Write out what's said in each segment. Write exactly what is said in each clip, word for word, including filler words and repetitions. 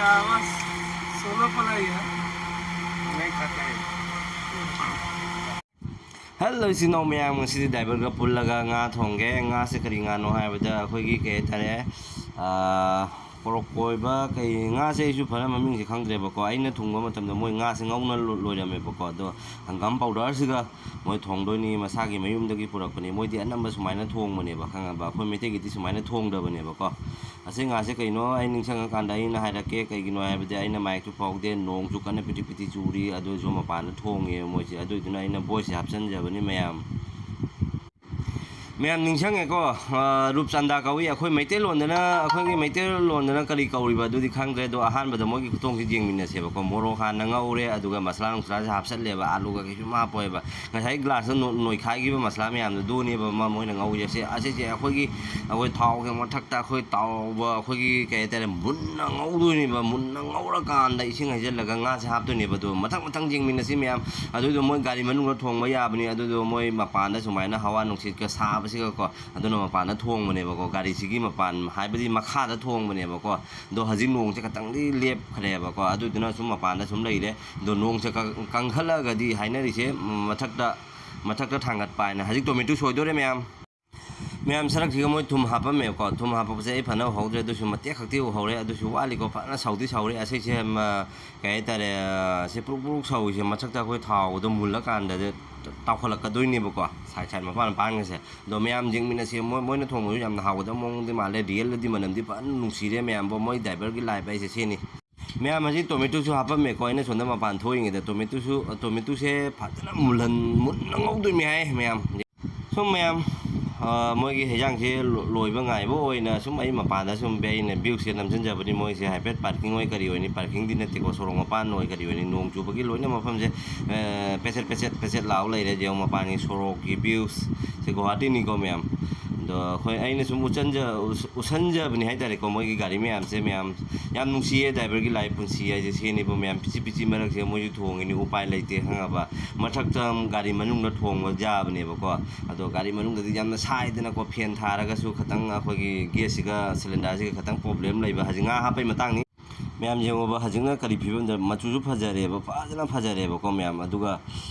Solo pala ya. Hello, ꯏꯆꯤꯟ ꯏꯅꯥꯎ ꯃꯌꯥꯝ, ꯉꯁꯤꯗꯤ ꯗ꯭ꯔꯥꯏꯚꯔꯒ ꯄꯨꯜꯂꯒ ꯉꯥ ꯊꯣꯡꯒꯦ꯫ ꯉꯥꯁꯦ ꯀꯔꯤ ꯉꯥꯅꯣ ꯍꯥꯏꯕꯗ, ꯑꯩꯈꯣꯏꯒꯤ ꯀꯩ ꯍꯥꯏꯇꯥꯔꯦ, ꯑꯥ, ꯄꯣꯔꯣꯛ ꯀꯣꯏꯕ ꯀꯩ ꯉꯥꯁꯦ ꯑꯩꯁꯨ ꯐꯖꯅ ꯃꯃꯤꯡꯁꯦ ꯈꯪꯗ꯭ꯔꯦꯕꯀꯣ꯫ ꯑꯩꯅ ꯊꯣꯡꯕ ꯃꯇꯝꯗ ꯃꯣꯏ ꯉꯥꯁꯦ ꯉꯧꯅ ꯂꯣ-, ꯂꯣꯏꯔꯝꯃꯦꯕꯀꯣ꯫ ꯑꯗꯣ ꯍꯪꯒꯥꯝ ꯄꯥꯎꯗꯔꯁꯤꯒ ꯃꯣꯏ ꯊꯣꯡꯗꯣꯏꯅꯤ, ꯃꯁꯥꯒꯤ ꯃꯌꯨꯝꯗꯒꯤ ꯄꯨꯔꯛꯄꯅꯤ꯫ ꯃꯣꯏꯗꯤ ꯑꯅꯝꯕ ꯁꯨꯃꯥꯏꯅ ꯊꯣꯡꯕꯅꯦꯕ, ꯈꯪꯉꯕ? ꯑꯩꯈꯣꯏ ꯃꯩꯇꯩꯒꯤꯗꯤ ꯁꯨꯃꯥꯏꯅ ꯊꯣꯡꯗꯕꯅꯦꯕꯀꯣ꯫ ꯑꯁꯤ ꯉꯥꯁꯦ ꯀꯩꯅꯣ ꯑꯩ ꯅꯤꯡꯁꯤꯡꯉꯀꯥꯟꯗ ꯑꯩꯅ ꯍꯥꯏꯔꯛꯀꯦ꯫ ꯀꯩꯒꯤꯅꯣ ꯍꯥꯏꯕꯗꯤ ꯑꯩꯅ ꯃꯥꯏꯛꯁꯨ ꯐꯥꯎꯗꯦ, ꯅꯣꯡꯁꯨ ꯀꯟꯅ ꯄꯤꯇꯤ ꯄꯤꯇꯤ ꯆꯨꯔꯤ, ꯑꯗꯨꯁꯨ ꯃꯄꯥꯟꯗ ꯊꯣꯡꯉꯦ ꯃꯣꯏꯁꯦ꯫ ꯑꯗꯨꯏꯗꯨꯅ ꯑꯩꯅ ꯚꯣꯏꯁꯁꯦ ꯍꯥꯞꯆꯤꯟꯖꯕꯅꯤ ꯃꯌꯥꯝ꯫ ꯃꯌꯥꯝ ꯅꯤꯡꯁꯤꯡꯉꯦꯀꯣ? ꯑ, ꯔꯨꯞꯆꯟꯗꯥ ꯀꯧꯏ꯫ ꯑꯩꯈꯣꯏ ꯃꯩꯇꯩꯂꯣꯟꯗꯅ, ꯑꯩꯈꯣꯏꯒꯤ ꯃꯩꯇꯩꯂꯣꯟꯗꯅ ꯀꯔꯤ ꯀꯧꯔꯤꯕ ꯑꯗꯨꯗꯤ ꯈꯪꯗ꯭ꯔꯦ꯫ ꯑꯗꯣ ꯑꯍꯥꯟꯕꯗ ꯃꯣꯏꯒꯤ ꯈꯨꯊꯣꯡꯁꯤ ꯌꯦꯡꯃꯤꯟꯅꯁꯦꯕꯀꯣ꯫ ꯃꯣꯔꯣꯛ ꯍꯥꯟꯅ ꯉꯧꯔꯦ, ꯑꯗꯨꯒ ꯃꯁꯂꯥ ꯅꯨꯡꯁꯂꯥꯁꯦ ꯍꯥꯞꯆꯜꯂꯦꯕ, ꯑꯥꯂꯨꯒ ꯀꯩꯁꯨꯝ ꯍꯥꯞꯄꯣꯏꯕ꯫ ꯉꯁꯥꯏ ꯒ꯭ꯂꯥꯁꯇ ꯅꯣ-, ꯅꯣꯏꯈꯥꯏꯈꯤꯕ ꯃꯁꯂꯥ ꯃꯌꯥꯝꯗꯣ ꯑꯗꯨꯅꯦꯕ ꯃ-, ꯃꯣꯏꯅ ꯉꯧꯔꯤꯁꯦ꯫ ꯑꯁꯤ-, ꯑꯁꯤꯁꯦ ꯑꯩꯈꯣꯏꯒꯤ, ꯑꯩꯈꯣꯏ ꯊꯥꯎꯒꯤ ꯃꯊꯛꯇ ꯑꯩꯈꯣꯏ ꯇꯥꯎꯕ, ꯑꯩꯈꯣꯏꯒꯤ ꯀꯩ ꯍꯥꯏꯇꯥꯔꯦ, ꯃꯨꯟꯅ ꯉꯧꯗꯣꯏꯅꯦꯕ꯫ ꯃꯨꯟꯅ ꯉꯧꯔꯀꯥꯟꯗ ꯏꯁꯤꯡ ꯍꯩꯖꯤꯜꯂꯒ ꯉꯥꯁꯦ ꯍꯥꯞꯇꯣꯏꯅꯦꯕ꯫ ꯑꯗꯣ ꯃꯊꯪ ꯃꯊꯪ ꯌꯦꯡꯃꯤꯟꯅꯁꯤ ꯃꯌꯥꯝ꯫ ꯑꯗꯨꯗꯣ ꯃꯣꯏ ꯒꯥꯔꯤ ꯃꯅꯨꯡꯗ ꯊꯣꯡꯕ ꯌꯥꯕꯅꯤ꯫ ꯑꯗꯨꯗꯣ ꯃꯣꯏ ꯃꯄꯥꯟꯗ ꯁꯨꯃꯥꯏꯅ ꯍꯋꯥ ꯅꯨꯡꯁꯤꯠꯀ ꯁꯥꯕꯁꯤꯒꯀꯣ, ꯑꯗꯨꯅ ꯃꯄꯥꯟꯗ ꯊꯣꯡꯕꯅꯦꯕꯀꯣ꯫ ꯒꯥꯔꯤꯁꯤꯒꯤ ꯃꯄꯥꯟ ꯍꯥꯏꯕꯗꯤ ꯃꯈꯥꯗ ꯊꯣꯡꯕꯅꯦꯕꯀꯣ꯫ ꯑꯗꯣ ꯍꯧꯖꯤꯛ ꯅꯣꯡꯁꯦ ꯈꯇꯪꯗꯤ ꯂꯦꯞꯈ꯭ꯔꯦꯕꯀꯣ꯫ ꯑꯗꯨꯗꯨꯅ ꯁꯨꯝ ꯃꯄꯥꯟꯗ ꯁꯨꯝ ꯂꯩꯔꯦ꯫ ꯑꯗꯣ ꯅꯣꯡꯁꯦ ꯀ-, ꯀꯪꯈꯠꯂꯛꯑꯒꯗꯤ ꯍꯥꯏꯅꯔꯤꯁꯦ, ꯎꯝ, ꯃꯊꯛꯇ, ꯃꯊꯛꯇ ꯊꯥꯡꯒꯠꯄ ꯍꯥꯏꯅ꯫ ꯍꯧꯖꯤꯛ ꯇꯣꯃꯦꯇꯣ ꯁꯣꯏꯗꯣꯔꯦ ꯃꯌꯥꯝ꯫ ꯃꯌꯥꯝ, ꯁꯔꯛꯁꯤꯒ ꯃꯣꯏ ꯊꯨꯝ ꯍꯥꯞꯄꯝꯃꯦꯕꯀꯣ꯫ ꯊꯨꯝ ꯍꯥꯞꯄꯛꯄꯁꯦ ꯑꯩ ꯐꯅ ꯎꯍꯧꯗ꯭ꯔꯦ, ꯑꯗꯨꯁꯨ ꯃꯇꯦꯛ ꯈꯛꯇꯤ ꯎꯍꯧꯔꯦ꯫ ꯑꯗꯨꯁꯨ ꯋꯥꯠꯂꯤꯀꯣ, ꯐꯖꯅ ꯁꯧꯗꯤ ꯁꯧꯔꯤ꯫ ꯑꯁꯤꯁꯦ, ꯃ, ꯀꯩ ꯍꯥꯏꯇꯥꯔꯦ, ꯁꯤ ꯄ꯭ꯔꯨꯛ ꯄ꯭ꯔꯨꯛ ꯁꯧꯔꯤꯁꯦ ꯃꯊꯛꯇ ꯑꯩꯈꯣꯏ ꯊꯥꯎꯗꯣ ꯃꯨꯜꯂꯀꯥꯟꯗ ꯇꯥꯎꯈꯠꯂꯛꯀꯗꯣꯏꯅꯦꯕꯀꯣ, ꯁꯥꯏꯠ ꯁꯥꯏꯠ ꯃꯄꯥꯟ ꯃꯄꯥꯟꯒꯁꯦ꯫ ꯑꯗꯣ ꯃꯌꯥꯝ ꯌꯦꯡꯃꯤꯟꯅꯁꯤ, ꯃꯣꯏ, ꯃꯣꯏꯅ ꯊꯣꯡꯕꯁꯨ ꯌꯥꯝꯅ ꯍꯥꯎꯒꯗꯕ ꯃꯑꯣꯡꯗꯤ ꯃꯥꯜꯂꯦ꯫ ꯔꯤꯌꯦꯜꯗꯗꯤ ꯃꯅꯝꯗꯤ ꯐꯖꯅ ꯅꯨꯡꯁꯤꯔꯦ ꯃꯌꯥꯝꯕꯣ꯫ ꯃꯣꯏ ꯗ꯭ꯔꯥꯏꯚꯔꯒꯤ ꯂꯥꯏꯐ ꯍꯥꯏꯁꯦ ꯁꯤꯅꯤ꯫ ꯃꯌꯥꯝ, ꯍꯧꯖꯤꯛ ꯇꯣꯃꯦꯇꯣꯁꯨ ꯍꯥꯞꯄꯝꯃꯦꯀꯣ꯫ ꯑꯩꯅ ꯁꯣꯝꯗ ꯃꯄꯥꯟ ꯊꯣꯛꯏꯉꯩꯗ ꯇꯣꯃꯦꯇꯣꯁꯨ, ꯇꯣꯃꯦꯇꯣꯁꯦ ꯐꯖꯅ ꯃꯨꯜꯍꯟ-, ꯃꯨꯟꯅ ꯉꯧꯗꯣꯏꯅꯤ ꯍꯥꯏ ꯃꯌꯥꯝ꯫ ꯁꯨꯝ ꯃꯌꯥꯝ, ꯑ, ꯃꯣꯏꯒꯤ ꯍꯩꯖꯥꯡꯁꯦ ꯂꯣ-, ꯂꯣꯏꯕ ꯉꯥꯏꯕ ꯑꯣꯏꯅ ꯁꯨꯝ ꯑꯩ ꯃꯄꯥꯟꯗ ꯁꯨꯝ ꯑꯩꯅ ꯚ꯭ꯌꯨꯁꯦ ꯅꯝꯁꯤꯟꯖꯕꯅꯤ꯫ ꯃꯣꯏꯁꯦ ꯍꯥꯏꯐꯦꯠ ꯄꯥꯔꯀꯤꯡ ꯑꯣꯏ ꯀꯔꯤ ꯑꯣꯏꯅꯤ, ꯄꯥꯔꯀꯤꯡꯗꯤ ꯅꯠꯇꯦꯀꯣ, ꯁꯣꯔꯣꯛ ꯃꯄꯥꯟ ꯑꯣꯏ ꯀꯔꯤ ꯑꯣꯏꯅꯤ꯫ ꯅꯣꯡ ꯆꯨꯕꯒꯤ ꯂꯣꯏꯅ ꯃꯐꯝꯁꯦ, ꯑ, ꯄꯦꯆꯦꯠ ꯄꯦꯆꯦꯠ ꯄꯦꯆꯦꯠ ꯂꯥꯎ ꯂꯩꯔꯦ꯫ ꯌꯦꯡꯉꯣ, ꯃꯄꯥꯟꯒꯤ ꯁꯣꯔꯣꯛꯀꯤ ꯚ꯭ꯌꯨꯁ꯫ ꯁꯤ ꯒꯨꯋꯥꯍꯥꯇꯤꯅꯤꯀꯣ ꯃꯌꯥꯝ꯫ ꯑꯗꯣ ꯑꯩꯈꯣꯏ, ꯑꯩꯅ ꯁꯨꯝ ꯎꯠꯆꯟꯖ-, ꯎꯠ-, ꯎꯠꯁꯟꯖꯕꯅꯤ ꯍꯥꯏꯇꯥꯔꯦꯀꯣ, ꯃꯣꯏꯒꯤ ꯒꯥꯔꯤ ꯃꯌꯥꯝꯁꯦ ꯃꯌꯥꯝ꯫ ꯌꯥꯝ ꯅꯨꯡꯁꯤꯌꯦ ꯗ꯭ꯔꯥꯏꯚꯔꯒꯤ ꯂꯥꯏꯐ ꯄꯨꯟꯁꯤ ꯍꯥꯏꯁꯦ ꯁꯤꯅꯦꯕ ꯃꯌꯥꯝ꯫ ꯄꯤꯆꯤ ꯄꯤꯆꯤ ꯃꯔꯛꯁꯦ ꯃꯣꯏꯁꯨ ꯊꯣꯡꯉꯤꯅꯤ, ꯎꯄꯥꯏ ꯂꯩꯇꯦ ꯈꯪꯉꯕ꯫ ꯃꯊꯛꯇ ꯒꯥꯔꯤ ꯃꯅꯨꯡꯗ ꯊꯣꯡꯕ ꯌꯥꯕꯅꯦꯕꯀꯣ꯫ ꯑꯗꯣ ꯒꯥꯔꯤ ꯃꯅꯨꯡꯗꯗꯤ ꯌꯥꯝꯅ ꯁꯥꯏꯗꯅꯀꯣ, ꯐꯦꯟ ꯊꯥꯔꯒꯁꯨ ꯈꯇꯪ ꯑꯩꯈꯣꯏꯒꯤ ꯒꯦꯁꯁꯤꯒ ꯁꯤꯂꯤꯟꯗꯔꯁꯤꯒ ꯈꯇꯪ ꯄ꯭ꯔꯣꯕ꯭ꯂꯦꯝ ꯂꯩꯕ꯫ ꯍꯧꯖꯤꯛ ꯉꯥ ꯍꯥꯞꯄꯩ ꯃꯇꯥꯡꯅꯤ꯫ ꯃꯌꯥꯝ ꯌꯦꯡꯉꯣꯕ, ꯍꯧꯖꯤꯛꯅ ꯀꯔꯤ ꯐꯤꯕꯝꯗ, ꯃꯆꯨꯁꯨ ꯐꯖꯔꯦꯕ, ꯐꯖꯅ ꯐꯖꯔꯦꯕꯀꯣ ꯃꯌꯥꯝ꯫ ꯑꯗꯨꯒ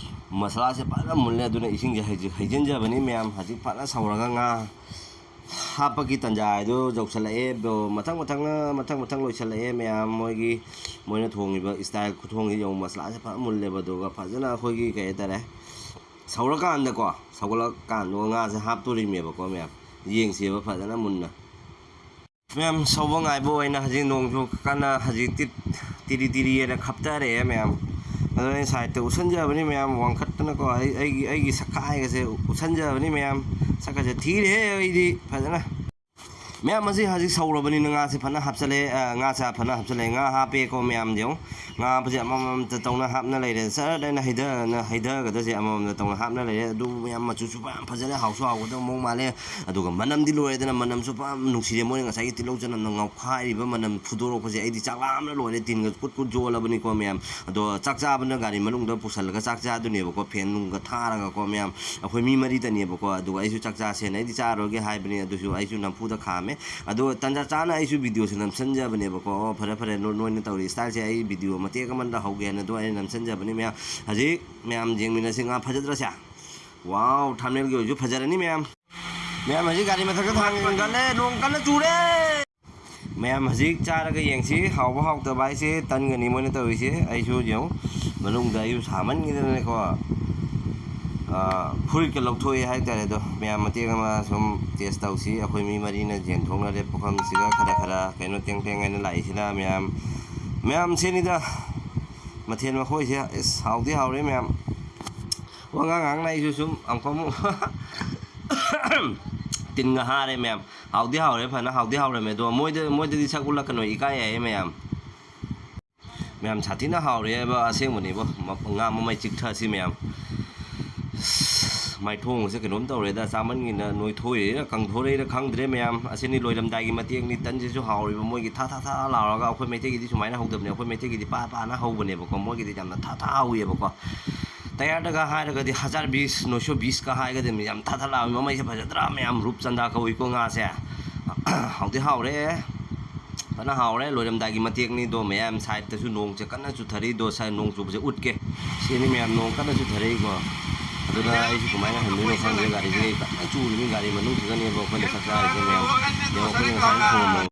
ꯃꯁꯂꯥꯁꯦ ꯐꯖꯅ ꯃꯨꯜꯂꯦ꯫ ꯑꯗꯨꯅ ꯏꯁꯤꯡꯁꯦ ꯍꯧꯖꯤꯛ ꯍꯩꯖꯤꯟꯖꯕꯅꯤ ꯃꯌꯥꯝ꯫ ꯍꯧꯖꯤꯛ ꯐꯖꯅ ꯁꯧꯔꯒ ꯉꯥ ꯍꯥꯞꯄꯒꯤ ꯇꯟꯖꯥ ꯍꯥꯏꯗꯣ ꯌꯧꯁꯜꯂꯛꯑꯦ꯫ ꯑꯗꯣ ꯃꯊꯪ ꯃꯊꯪꯅ, ꯃꯊꯪ ꯃꯊꯪ ꯂꯣꯏꯁꯜꯂꯛꯑꯦ ꯃꯌꯥꯝ꯫ ꯃꯣꯏꯒꯤ, ꯃꯣꯏꯅ ꯊꯣꯡꯉꯤꯕ style ꯈꯨꯊꯣꯡꯁꯤ ꯌꯦꯡꯉꯨ, ꯃꯁꯂꯥꯁꯦ ꯐꯖꯅ ꯃꯨꯜꯂꯦꯕ꯫ ꯑꯗꯨꯒ ꯐꯖꯅ ꯑꯩꯈꯣꯏꯒꯤ, ꯀꯩ ꯍꯥꯏꯇꯥꯔꯦ, ꯁꯧꯔꯀꯥꯟꯗꯀꯣ, ꯁꯧꯒꯠꯂꯛꯀꯥꯟꯗ ꯉꯥꯁꯦ ꯍꯥꯞꯇꯣꯔꯤꯅꯦꯕꯀꯣ ꯃꯌꯥꯝ꯫ ꯌꯦꯡꯁꯦꯕ ꯐꯖꯅ ꯃꯨꯟꯅ꯫ ꯃꯌꯥꯝ, ꯁꯧꯕ ꯉꯥꯏꯕ ꯑꯣꯏꯅ ꯍꯧꯖꯤꯛ ꯅꯣꯡꯁꯨ ꯀꯟꯅ ꯍꯧꯖꯤꯛꯇꯤ ꯇꯤꯔꯤ ꯇꯤꯔꯤ ꯍꯥꯏꯅ ꯈꯞꯊꯔꯛꯑꯦ ꯃꯌꯥꯝ꯫ ꯑꯗꯣ ꯑꯩ side ꯇ ꯎꯠꯁꯟꯖꯕꯅꯤ ꯃꯌꯥꯝ, ꯋꯥꯡꯈꯠꯇꯅꯀꯣ, ꯑꯩ, ꯑꯩꯒꯤ, ꯑꯩꯒꯤ ꯁꯛꯈꯥꯏꯒꯁꯦ ꯎꯠꯁꯟꯖꯕꯅꯤ ꯃꯌꯥꯝ꯫ ꯁꯛꯀꯁꯦ ꯊꯤꯔꯦꯍꯦ ꯑꯩꯗꯤ ꯐꯖꯅ꯫ ꯃꯌꯥꯝ, ꯑꯁꯤ ꯍꯧꯖꯤꯛ ꯁꯧꯔꯕꯅꯤꯅ ꯉꯥꯁꯦ ꯐꯖꯅ ꯍꯥꯞꯆꯜꯂꯦ, ꯑ, ꯉꯥꯁꯦ ꯐꯖꯅ ꯍꯥꯞꯆꯜꯂꯦ꯫ ꯉꯥ ꯍꯥꯞꯄꯦꯀꯣ ꯃꯌꯥꯝ, ꯌꯦꯡꯉꯨ꯫ ꯉꯥ ꯍꯥꯞꯄꯁꯦ ꯑꯃꯃꯝꯇ ꯇꯧꯅ ꯍꯥꯞꯅ ꯂꯩꯔꯦ꯫ ꯆꯔꯠ ꯍꯥꯏꯅ ꯍꯩꯗꯅ, ꯍꯩꯗꯒꯗꯁꯦ ꯑꯃꯃꯝꯇ ꯇꯧꯅ ꯍꯥꯞꯅ ꯂꯩꯔꯦ꯫ ꯑꯗꯨꯕꯨ ꯃꯌꯥꯝ, ꯃꯆꯨꯁꯨ ꯐꯖꯅ ꯐꯖꯔꯦ, ꯍꯥꯎꯁꯨ ꯍꯥꯎꯒꯗꯕ ꯃꯑꯣꯡ ꯃꯥꯜꯂꯦ꯫ ꯑꯗꯨꯒ ꯃꯅꯝꯗꯤ ꯂꯣꯏꯔꯦꯗꯅ, ꯃꯅꯝꯁꯨ ꯐꯖꯅ ꯅꯨꯡꯁꯤꯔꯦ꯫ ꯃꯣꯏꯅ ꯉꯁꯥꯏꯒꯤ ꯇꯤꯜꯍꯧ ꯆꯅꯝꯅ ꯉꯧꯈꯥꯏꯔꯤꯕ ꯃꯅꯝ ꯐꯨꯗꯣꯔꯛꯄꯁꯦ ꯑꯩꯗꯤ ꯆꯥꯛ ꯂꯥꯝꯅ ꯂꯣꯏꯔꯦ, ꯇꯤꯟꯒ ꯀꯨꯠ ꯀꯨꯠ ꯌꯣꯜꯂꯕꯅꯤꯀꯣ ꯃꯌꯥꯝ꯫ ꯑꯗꯣ ꯆꯥꯛ ꯆꯥꯕꯅ ꯒꯥꯔꯤ ꯃꯅꯨꯡꯗ ꯄꯨꯁꯜꯂꯒ ꯆꯥꯛ ꯆꯥꯗꯣꯏꯅꯦꯕꯀꯣ, fan ꯅꯨꯡꯒ ꯊꯥꯔꯒꯀꯣ ꯃꯌꯥꯝ꯫ ꯑꯩꯈꯣꯏ ꯃꯤ ꯃꯔꯤꯇꯅꯦꯕꯀꯣ꯫ ꯑꯗꯨꯒ ꯑꯩꯁꯨ ꯆꯥꯛ ꯆꯥꯁꯦꯅ ꯑꯩꯗꯤ ꯆꯥꯔꯣꯏꯒꯦ ꯍꯥꯏꯕꯅꯤ, ꯑꯗꯨꯁꯨ ꯑꯩꯁꯨ ꯅꯝꯐꯨꯗ ꯈꯥꯝꯃꯦ꯫ ꯑꯗꯨꯒ ꯇꯟꯖꯥ ꯆꯥꯅ ꯑꯩꯁꯨ video ꯁꯦ ꯅꯝꯁꯟꯖꯕꯅꯦꯕꯀꯣ꯫ ꯑꯣ, ꯐꯔꯦ ꯐꯔꯦ, ꯅꯣ-, ꯅꯣꯏꯅ ꯇꯧꯔꯤ style ꯁꯦ ꯑꯩ video ꯃꯇꯦꯛ ꯑꯃ ꯂꯧꯍꯧꯒꯦꯅ ꯑꯗꯨ ꯑꯩꯅ ꯅꯝꯁꯟꯖꯕꯅꯤ ꯃꯌꯥꯝ꯫ ꯍꯧꯖꯤꯛ ꯃꯌꯥꯝ ꯌꯦꯡꯃꯤꯟꯅꯁꯤ ꯉꯥ ꯐꯖꯗ꯭ꯔꯁꯦ꯫ Wow, thumbnail ꯒꯤ ꯑꯣꯏꯁꯨ ꯐꯖꯔꯅꯤ ꯃꯌꯥꯝ꯫ ꯃꯌꯥꯝ, ꯍꯧꯖꯤꯛ ꯒꯥꯔꯤ ꯃꯊꯛꯇ ꯊꯥꯡꯒꯠꯂꯦ, ꯅꯣꯡ ꯀꯟꯅ ꯆꯨꯔꯦ꯫ ꯃꯌꯥꯝ, ꯍꯧꯖꯤꯛ ꯆꯥꯔꯒ ꯌꯦꯡꯁꯤ, ꯍꯥꯎꯕ ꯍꯥꯎꯇꯕ ꯍꯥꯏꯁꯦ ꯇꯟꯒꯅꯤ ꯃꯣꯏꯅ ꯇꯧꯔꯤꯁꯦ꯫ ꯑꯩꯁꯨ ꯌꯦꯡꯉꯨ, ꯃꯅꯨꯡꯗ ꯑꯩꯁꯨ ꯁꯥꯃꯟꯈꯤꯗꯅꯀꯣ, ꯑꯥ, ꯐꯨꯔꯤꯠꯀ ꯂꯧꯊꯣꯛꯑꯦ ꯍꯥꯏꯇꯥꯔꯦ꯫ ꯑꯗꯣ ꯃꯌꯥꯝ ꯃꯇꯦꯛ ꯑꯃ ꯁꯨꯝ taste ꯇꯧꯁꯤ꯫ ꯑꯩꯈꯣꯏ ꯃꯤ ꯃꯔꯤꯅ ꯌꯦꯟ ꯊꯣꯡꯅꯔꯦ ꯄꯨꯈꯝꯁꯤꯒ ꯈꯔ ꯈꯔ ꯀꯩꯅꯣ ꯇꯦꯡ ꯇꯦꯡ ꯍꯥꯏꯅ ꯂꯥꯛꯏꯁꯤꯅ ꯃꯌꯥꯝ꯫ ꯃꯌꯥꯝ, ꯁꯤꯅꯤꯗ ꯃꯊꯦꯜ ꯃꯈꯣꯏꯁꯦ꯫ ꯏꯁ, ꯍꯥꯎꯗꯤ ꯍꯥꯎꯔꯦ ꯃꯌꯥꯝ꯫ ꯋꯥꯉꯥꯡ ꯉꯥꯡꯅ ꯑꯩꯁꯨ ꯁꯨꯝ ꯑꯃꯨꯛ ꯑꯃꯨꯛ ꯇꯤꯟꯒ ꯍꯥꯔꯦ ꯃꯌꯥꯝ꯫ ꯍꯥꯎꯗꯤ ꯍꯥꯎꯔꯦ, ꯐꯅ ꯍꯥꯎꯗꯤ ꯍꯥꯎꯔꯝꯃꯦ꯫ ꯑꯗꯣ ꯃꯣꯏꯗ, ꯃꯣꯏꯗꯗꯤ ꯁꯛ ꯎꯠꯂꯛꯀꯅꯣ, ꯏꯀꯥꯏ ꯍꯥꯏꯌꯦ ꯃꯌꯥꯝ꯫ ꯃꯌꯥꯝ, ꯁꯥꯊꯤꯅ ꯍꯥꯎꯔꯦ ꯍꯥꯏꯕ ꯑꯁꯦꯡꯕꯅꯦꯕꯣ꯫ ꯃ-, ꯉꯥ ꯃꯃꯩ ꯆꯤꯛꯊꯁꯤ ꯃꯌꯥꯝ꯫ ꯃꯥꯏꯊꯣꯡꯁꯦ ꯀꯩꯅꯣꯝ ꯇꯧꯔꯦꯗ, ꯆꯥꯃꯟꯒꯤꯅ ꯅꯣꯏꯊꯣꯛꯏꯔ ꯀꯪꯊꯣꯔꯛꯏꯔ ꯈꯪꯗ꯭ꯔꯦ ꯃꯌꯥꯝ꯫ ꯑꯁꯤꯅꯤ ꯂꯣꯏꯔꯝꯗꯥꯏꯒꯤ ꯃꯇꯦꯛꯅꯤ꯫ ꯇꯟꯁꯤꯁꯨ ꯍꯥꯎꯔꯤꯕ, ꯃꯣꯏꯒꯤ ꯊꯥ ꯊꯥ ꯊꯥ ꯂꯥꯎꯔꯒ꯫ ꯑꯩꯈꯣꯏ ꯃꯩꯇꯩꯒꯤꯗꯤ ꯁꯨꯃꯥꯏꯅ ꯍꯧꯗꯕꯅꯦ, ꯑꯩꯈꯣꯏ ꯃꯩꯇꯩꯒꯤꯗꯤ ꯄꯥ ꯄꯥꯅ ꯍꯧꯕꯅꯦꯕꯀꯣ꯫ ꯃꯣꯏꯒꯤꯗꯤ ꯌꯥꯝꯅ ꯊꯥ ꯊꯥ ꯍꯧꯋꯦꯕꯀꯣ꯫ ꯇꯌꯥꯔꯗꯒ ꯍꯥꯏꯔꯒꯗꯤ ꯍꯖꯥꯔ ꯕꯤꯁ, ꯅꯣꯏꯁꯣ ꯕꯤꯁꯀ ꯍꯥꯏꯒꯗꯕꯅꯤ꯫ ꯌꯥꯝ ꯊꯥ ꯊꯥ ꯂꯥꯎꯋꯤ꯫ ꯃꯃꯩꯁꯦ ꯐꯖꯗ꯭ꯔꯥ ꯃꯌꯥꯝ? ꯔꯨꯞꯆꯟꯗꯥ ꯀꯧꯏꯀꯣ ꯉꯥꯁꯦ꯫ ꯍꯥꯎꯗꯤ ꯍꯥꯎꯔꯦ꯫ ꯐꯖꯅ ꯍꯥꯎꯔꯦ꯫ ꯂꯣꯏꯔꯝꯗꯥꯏꯒꯤ ꯃꯇꯦꯛꯅꯤꯗꯣ ꯃꯌꯥꯝ꯫ Sideꯇꯁꯨ ꯅꯣꯡꯁꯦ ꯀꯟꯅ ꯆꯨꯊꯔꯛꯏꯗꯣ꯫ ꯁꯥꯏ ꯅꯣꯡ ꯆꯨꯕꯁꯦ ꯎꯠꯀꯦ꯫ ꯁꯤꯅꯤ ꯃꯌꯥꯝ, ꯅꯣꯡ ꯀꯟꯅ ꯆꯨꯊꯔꯛꯏꯀꯣ꯫ ꯑꯗꯨꯅ ꯑꯩꯁꯨ ꯀꯃꯥꯏꯅ ꯍꯟꯗꯣꯏꯅꯣ ꯈꯪꯗ꯭ꯔꯦ꯫ ꯒꯥꯔꯤꯁꯦ ꯀꯟꯅ ꯆꯨꯔꯤꯅꯤ꯫ ꯒꯥꯔꯤ ꯃꯅꯨꯡꯁꯤꯗꯅꯦꯕ ꯑꯩꯈꯣꯏꯅ ꯆꯥꯛ ꯆꯥꯔꯤꯁꯦ ꯃꯌꯥꯝ꯫ ꯌꯦꯡꯉꯣ, ꯑꯩꯈꯣꯏꯅ ꯉꯁꯥꯏ ꯊꯣꯡꯉꯝꯕ